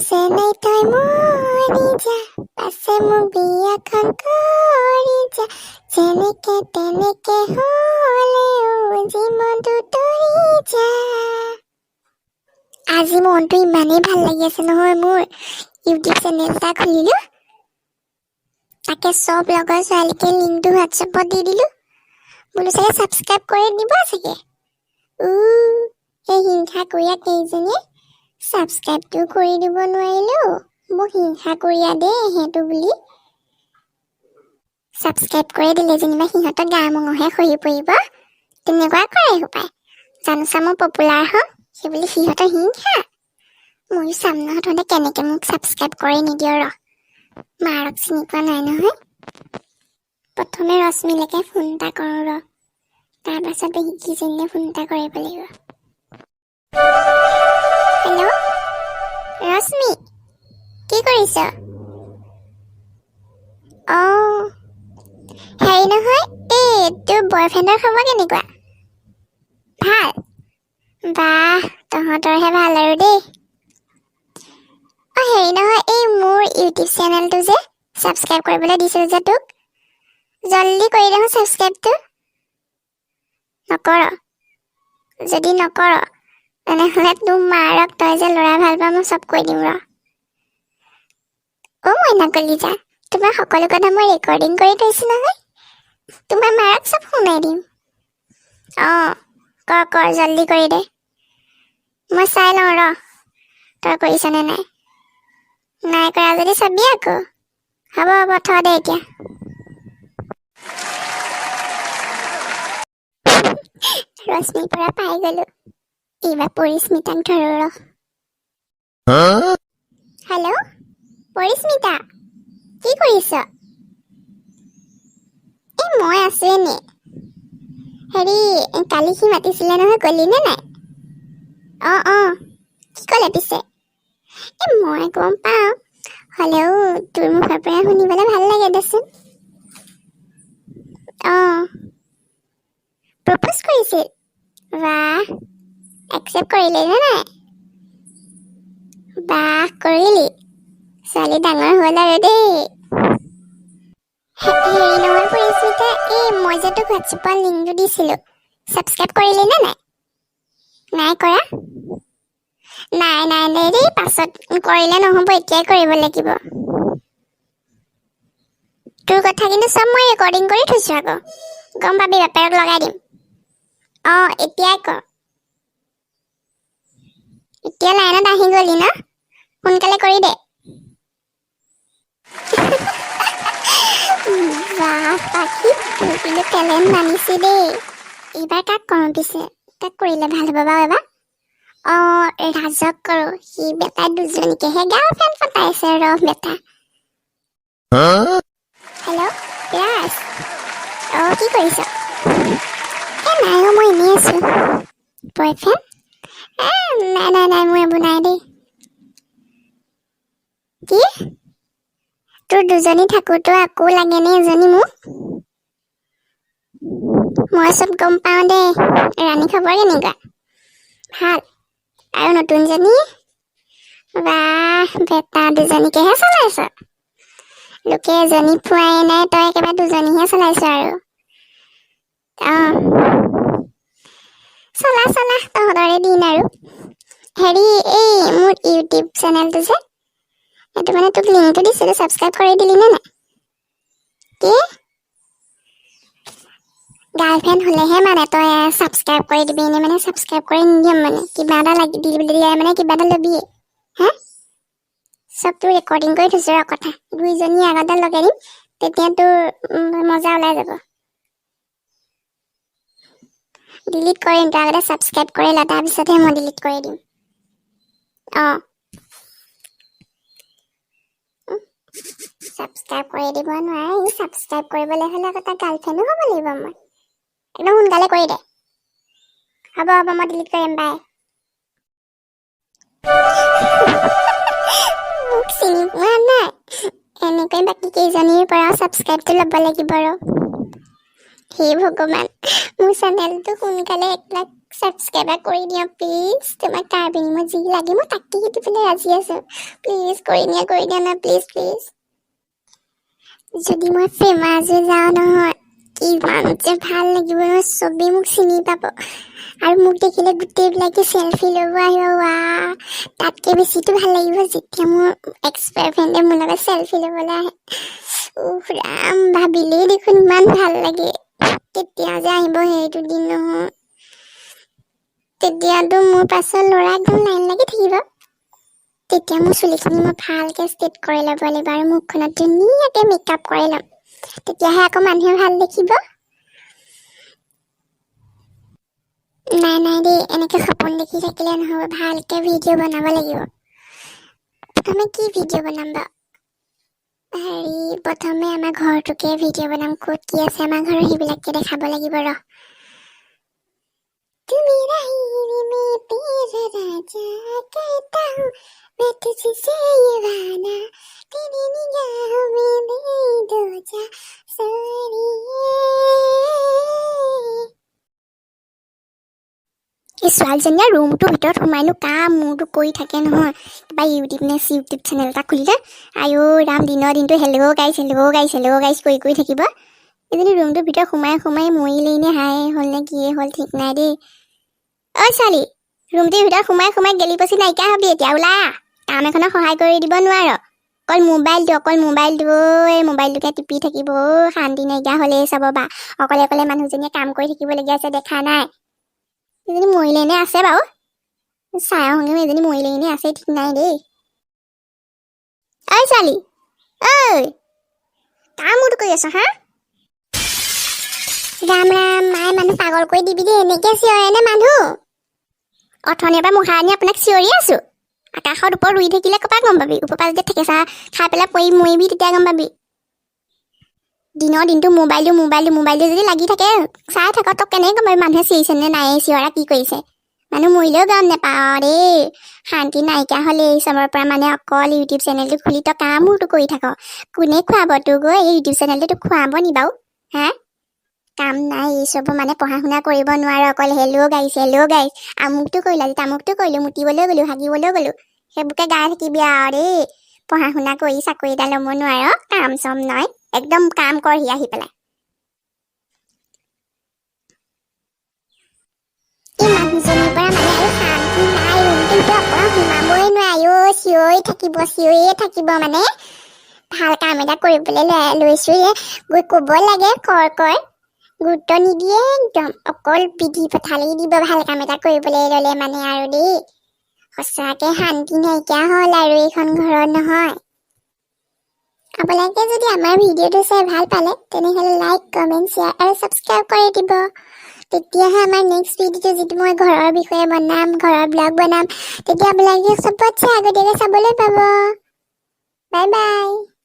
চেনাই, তই মৰি যা, পাছে মোক বিয়াখন কৰি যা। যেনেকে তেনেকে হ'লেও জীৱনটো তৰি যা। আজি মনটো ইমানেই ভাল লাগি আছে নহয়, মোৰ ইউটিউব চেনেল এটা খুলিলো। তাকে চব লগৰ ছোৱালীকে লিংকটো হোৱাটছএপত দি দিলো। বোলো চাগে ছাবস্ক্ৰাইব কৰি দিব চাগে। এই হিংসা কৰিয়া কেইজনীয়ে ছাবস্ক্ৰাইবটো কৰি দিব নোৱাৰিলেও মোক হিংসা কৰিয়া দেই সিহঁতো বুলি ছাবস্ক্ৰাইব কৰি দিলে যেনিবা সিহঁতৰ গা মঙহে খহি পৰিব, তেনেকুৱা কৰে সোপাই। জানোচা মই পপুলাৰ হ'ম, সেইবুলি সিহঁতৰ হিংসা। ময়ো চাম নহয় তহঁতে কেনেকে মোক ছাবস্ক্ৰাইব কৰি নিদিয়। ৰ, মাৰক চিনি পোৱা নাই নহয়। প্ৰথমে ৰশ্মিলৈকে ফোন এটা কৰোঁ ৰ, তাৰপাছত পেহীকেইজনীলে ফোন এটা কৰিব লাগিব। হেল্ল' ৰশ্মি, কি কৰিছ? অঁ, হেৰি নহয়, এই তোৰ বয়ফ্ৰেণ্ডৰ খবৰ কেনেকুৱা? ভাল? বাহ, তহঁতৰহে ভাল আৰু দেই। অঁ, হেৰি নহয়, এই মোৰ ইউটিউব চেনেলটো যে ছাবস্ক্ৰাইব কৰিবলৈ দিছিলোঁ যে তোক, জল্দি কৰি দেখোন ছাবস্ক্ৰাইবটো। নকৰ? যদি নকৰ, তেনেহ'লে তোৰ মাৰক তই যে ল'ৰা ভাল পাওঁ, মই চব কৈ দিম ৰ। অ' মইনা কলিজা, তোমাৰ সকলো কথা মই ৰেকৰ্ডিং কৰি থৈছোঁ নহয়। তোমাৰ মাৰক চব শুনাই দিম। অঁ, কৰ কৰ, জল্দি কৰি দে। মই চাই লওঁ ৰ, তই কৰিছনে নাই। নাই কৰা যদি চাবি আকৌ। হ'ব হ'ব, থ দে এতিয়া। ৰশ্মিৰ পৰা পাই গলো। এইবাৰ পৰিস্মিতাক ধৰো ৰ। হেল্ল' পৰিস্মিতা, কি কৰিছ? এই মই আছো এনে। হেৰি, কালি সি মাতিছিলে নহয়, গলি নে নাই? অঁ অঁ, কি ক'লে পিছে? এই মই গম পাওঁ, হ'লেও তোৰ মুখৰ পৰা শুনিবলৈ ভাল লাগে দেচোন। অঁ, প্ৰপ'জ কৰিছিল? বাহ, একচেপ্ট কৰিলি নে নাই? বাহ, কৰিলি। ছোৱালী ডাঙৰ হ'ল আৰু দেই। হেৰি নহয় পৰিস্মিতা, এই মই যে তোক হোৱাটছএপত লিংকটো দিছিলোঁ, ছাবস্ক্ৰাইব কৰিলি নে নাই? নাই কৰা? নাই নাই নাই দেই, পাছত কৰিলে নহ'ব, এতিয়াই কৰিব লাগিব। তোৰ কথা কিন্তু চব মই ৰেকৰ্ডিং কৰি থৈছোঁ আকৌ, গম পাবি, বাপেৰক লগাই দিম। অঁ, এতিয়াই কৰ। এতিয়া লাইনত আহি গ'লি ন? সোনকালে কৰি দে। বাহ পাখি, তোৰ কিন্তু টেলেণ্ট মানিছো দেই। এইবাৰ কাক কৰোঁ পিছে? কাক কৰিলে ভাল হ'ব বাৰু এবাৰ? অঁ, ৰাজক কৰোঁ। সি বেটাই দুজনীকেহে গাৰ্লফ্ৰেণ্ড পতাইছে। ৰহ বেটা। হেল্ল' ৰাজ, অঁ, কি কৰিছ? এ নাই অ', মই এনেই আছোঁ। বয়ফ্ৰেণ্ড? এ নাই নাই নাই, মোৰ এইবোৰ নাই দেই। কি? তোৰ দুজনী থাকোঁতেও আকৌ লাগেনে এজনী মোক? মই চব গম পাওঁ দেই। ৰাণী খবৰ কেনেকুৱা? ভাল? আৰু নতুনজনী? বাহ বেটা, দুজনীকেহে চলাইছ। লোকে এজনী পোৱাই নাই, তই একেবাৰে দুজনীহে চলাইছ আৰু। অঁ, চলা চলা, তহঁতৰে দিন আৰু। হেৰি, এই মোৰ ইউটিউব চেনেলটো যে, সেইটো মানে তোক লিংকটো দিছিলোঁ, ছাবস্ক্ৰাইব কৰি দিলি নে নাই? কি? গাৰ্লফ্ৰেণ্ড হ'লেহে মানে তই ছাবস্ক্ৰাইব কৰি দিবি, এনেই মানে ছাবস্ক্ৰাইব কৰি নিদিয়ম? মানে কিবা এটা লাগি দিলে মানে কিবা এটা ল'বিয়ে হা? চব তোৰ ৰেকৰ্ডিং কৰি থৈছোঁ ৰ কথা। দুইজনী আগতে লগাই দিম, তেতিয়া তোৰ মজা ওলাই যাব। ডিলিট কৰিম, তই আগতে ছাবস্ক্ৰাইব কৰি ল, তাৰপিছতহে মই ডিলিট কৰি দিম। অঁ, ছাবস্ক্ৰাইব কৰি দিব নোৱাৰে। ছাবস্ক্ৰাইব কৰিবলৈ হ'লে আকৌ তাৰ গাৰ্লফ্ৰেণ্ডো হ'ব লাগিব। মই একদম সোনকালে কৰি দে। হ'ব হ'ব, মই ডিলিট কৰিম, বাই। মোক চিনি পোৱা নাই। এনেকৈ বাকী কেইজনীৰ পৰাও ছাবস্ক্ৰাইবটো ল'ব লাগিব। আৰু হে ভগৱান, মোৰ চেনেলটো সোনকালে 1 লাখ ছাবস্ক্ৰাইবাৰ কৰি দিয়া প্লিজ। তোমাক তাৰ বিনিময়ত যি লাগে মই তাকেই দিবলৈ ৰাজি আছোঁ। প্লিজ কৰি দিয়া, কৰি দিয়া না, প্লিজ প্লিজ। যদি মই ফেমাছ হৈ যাওঁ নহয়, কিমান যে ভাল লাগিব নহয়। চবেই মোক চিনি পাব আৰু মোক দেখিলে গোটেইবিলাকে চেলফি ল'ব আহিব। ৱা, তাতকৈ বেছিতো ভাল লাগিব যেতিয়া মোৰ এক্স বয়ফ্ৰেণ্ডে মোৰ লগত চেলফি ল'বলৈ আহে। উফ ৰাম, ভাবিলেই দেখোন ইমান ভাল লাগে। কেতিয়া যে আহিব সেইটো দিন নহয়। তেতিয়াতো মোৰ পাছত ল'ৰা একদম লাইন লাগি থাকিব। তেতিয়া মোৰ চুলিখিনি মই ভালকৈ ষ্ট্ৰেইট কৰি ল'ব লাগিব আৰু মুখখনত ধুনীয়াকৈ মেকআপ কৰি ল'ম। তেতিয়াহে আকৌ মানুহে ভাল দেখিব। নাই নাই দেই, এনেকৈ সপোন দেখি থাকিলে নহ'ব। ভালকৈ ভিডিঅ' বনাব লাগিব। প্ৰথমে কি ভিডিঅ' বনাম বাৰু? হেৰি, প্ৰথমে আমাৰ ঘৰটোকে ভিডিঅ' বনাম। ক'ত কি আছে আমাৰ ঘৰৰ, সেইবিলাককে দেখাব লাগিব। ৰ। तू मेरा हीर, मैं तेरा रांझा, कहता हूँ मैं तुझसे ये वादा, तेरी निगाहों में दे दो जा सोहणिये। এই ছোৱালীজনীয়ে ৰুমটোৰ ভিতৰত সোমাইনো কাম মূৰটো কৰি থাকে নহয়। কিবা ইউটিউব নে ইউটিউব চেনেল এটা খুলিলে। আইঅ ৰাম, দিনৰ দিনটো "Hello guys, hello guys, hello guys" কৰি কৰি থাকিব। এজনী ৰুমটোৰ ভিতৰত সোমাই সোমাই মৰিলেই নে হাই হ'ল নে কিয়ে হ'ল ঠিক নাই দেই। ঐ ছোৱালী, ৰুমটোৰ ভিতৰত সোমাই সোমাই গেলি পচি নাইকিয়া হবি। এতিয়া ওলাই আহ। কাম এখনত সহায় কৰি দিব নোৱাৰ। অকল মোবাইলটো, অকল মোবাইলটো, এই মোবাইলটোকে টিপি থাকিব। অ' শান্তি নাইকিয়া হ'লে চাব বা অকলে অকলে মানুহজনীয়ে কাম কৰি থাকিবলগীয়া আছে, দেখা নাই? এজনী মৰিলে নে আছে বাৰু চাই আহোঁগৈ। এজনী মৰিলে নে আছে ঠিক নাই দেই। ঐ ছোৱালী, ঐ, কাৰ মূৰটো কৰি আছ হা? ৰাম ৰাম, মায়ে মানুহ পাগল কৰি দিবি দেই। এনেকে চিঞৰে নে মানুহ? অথনিৰ পৰা মুখা আনি আপোনাক চিঞৰি আছো। আকাশত ওপৰত উৰি থাকিলে ক'ৰপা গম পাবি? ওপৰ পৰা যেতিয়া থেকেচা খাই পেলাই পৰি মৰিবি, তেতিয়া গম পাবি। দিনৰ দিনটো মোবাইলটো, মোবাইলটো, মোবাইলটো যদি লাগি থাকে, চাই থাক, তই কেনেকৈ গম পাবি মানুহে চিঞৰিছে নে নাই চিঞৰা, কি কৰিছে? মানুহ মৰিলেও গম নেপাওঁ দেই। শান্তি নাইকিয়া হ'লে এই চবৰ পৰা। মানে অকল ইউটিউব চেনেলটো খুলি তই কাৰ মূৰটো কৰি থাক? কোনে খুৱাব তোক গৈ? এই ইউটিউব চেনেলটো তোক খুৱাব নি বাৰু হা? কাম নাই এই চবৰ। মানে পঢ়া শুনা কৰিব নোৱাৰ। অকল "হেল্ল' গাইছ, হেল্ল' গাইছ", আমুকটো কৰিলোঁ আজি, তামুকটো কৰিলোঁ, মুতিবলৈ গ'লো, হাগিবলৈ গ'লো, সেইবোৰকে গাই থাকিবি আৰু দেই। পঢ়া শুনা কৰি চাকৰি এটা ল'ব নোৱাৰ। কাম চাম নাই একদম। কাম কৰহি আহি পেলাই। এই মানুহজনীৰ পৰা মানে আৰু শান্তি নাই। ৰুমটোৰ ভিতৰত অকণ সোমাবই নোৱাৰি অ'। চিঞৰি থাকিব, চিঞৰিয়ে থাকিব। মানে ভাল কাম এটা কৰিবলৈ লৈছো যে, গৈ ক'ব লাগে কৰ কৰ, গুৰুত্ব নিদিয়ে একদম। অকল বিধি পথালি দিব ভাল কাম এটা কৰিবলৈ ল'লে মানে আৰু দেই। সঁচাকে শান্তি নাইকিয়া হ'ল আৰু এইখন ঘৰত নহয়। আপোনালোকে যদি আমাৰ ভিডিঅ'টো চাই ভাল পালে, তেনেহ'লে লাইক, কমেণ্ট, শ্বেয়াৰ আৰু ছাবস্ক্ৰাইব কৰি দিব। তেতিয়াহে আমাৰ নেক্সট ভিডিঅ'টো, যিটো মই ঘৰৰ বিষয়ে বনাম, ঘৰৰ ব্লগ বনাম, তেতিয়া আপোনালোকে চবতছে আগতীয়াকৈ চাবলৈ পাব। Bye bye.